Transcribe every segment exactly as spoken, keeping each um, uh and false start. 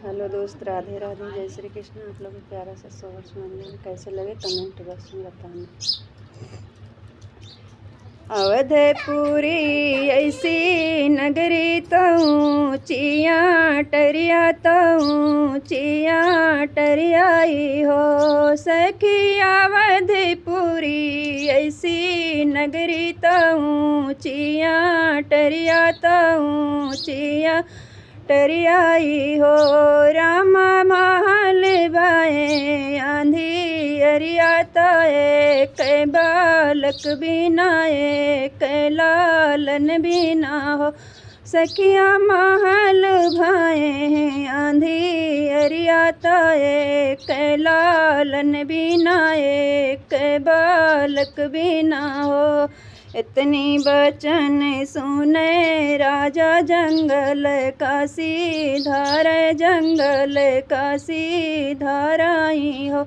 हेलो दोस्त, राधे राधे, जय श्री कृष्ण। आप लोग को प्यारा सा सोहर सुनाने में कैसे लगे, कमेंट बॉक्स में बताना। अवधपुरी ऐसी नगरी तऊ चिया टरिया तऊ चिया टरियाई हो सखी। अवधपुरी ऐसी नगरी तऊ चिया टरिया तऊ चिया टरियाई हो। राम महल भए आंधी अरिया तए कै बालक बिना कै लालन बिना हो। सखिया महल भए आंधी अरिया तए कै लालन बिना कै बालक बिना हो। इतनी बचन सुने राजा जंगल काशी धार जंगल काशी धाराई हो।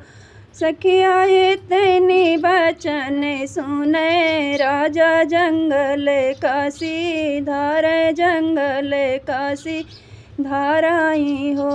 सखिया इतनी बचन सुने राजा जंगल काशी धार जंगल काशी धाराई हो।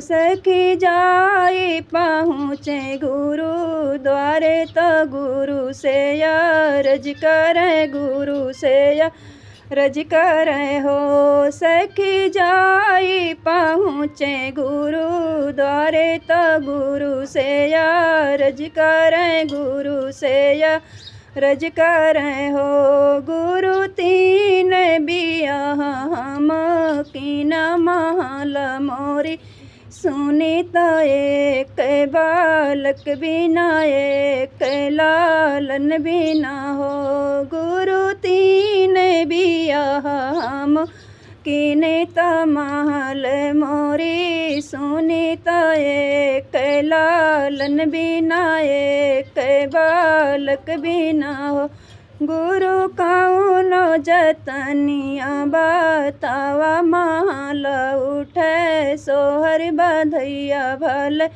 सखी जाई पहुँचे गुरु द्वारे तो गुरु से अरज करे गुरु से अरज करे हो। सखी जाई पहुँचे गुरु द्वारे तो गुरु से अरज करे गुरु से अरज करे हो। गुरु तीन बियाह हम कीन महल मोरी सुनी त एक बालक बिना एक लालन बिना हो। गुरु तीन बियाह हम कीन त महल मोरी सुनी त एक लालन बिना एक बालक बिना हो। गुरु कौनो जतनिया बतावा महल उठे सोहर बधैया भल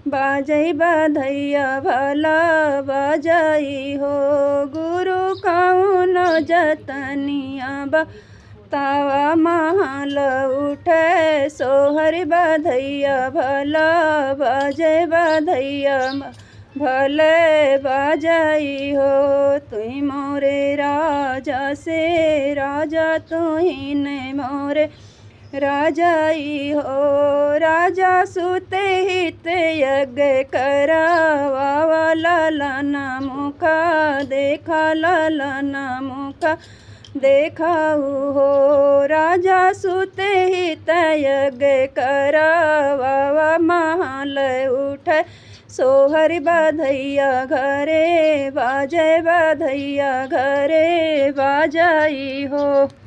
बाजै बधैया भला बाजै हो। गुरु कौनो जतनिया बतावा महल उठे सोहर बधैया भला बाजै बधैया भले बाजै हो। तुही मोरे राजा से राजा तुही ने मोरे राजाई हो। राजा सुत हित यज्ञ करावा लालन मुखा देखा लालन मुखा देखाऊ हो। राजा सुत हित यज्ञ करावा महल उठे सोहर बधैया घरे बाजै बधैया घरे बाजै हो।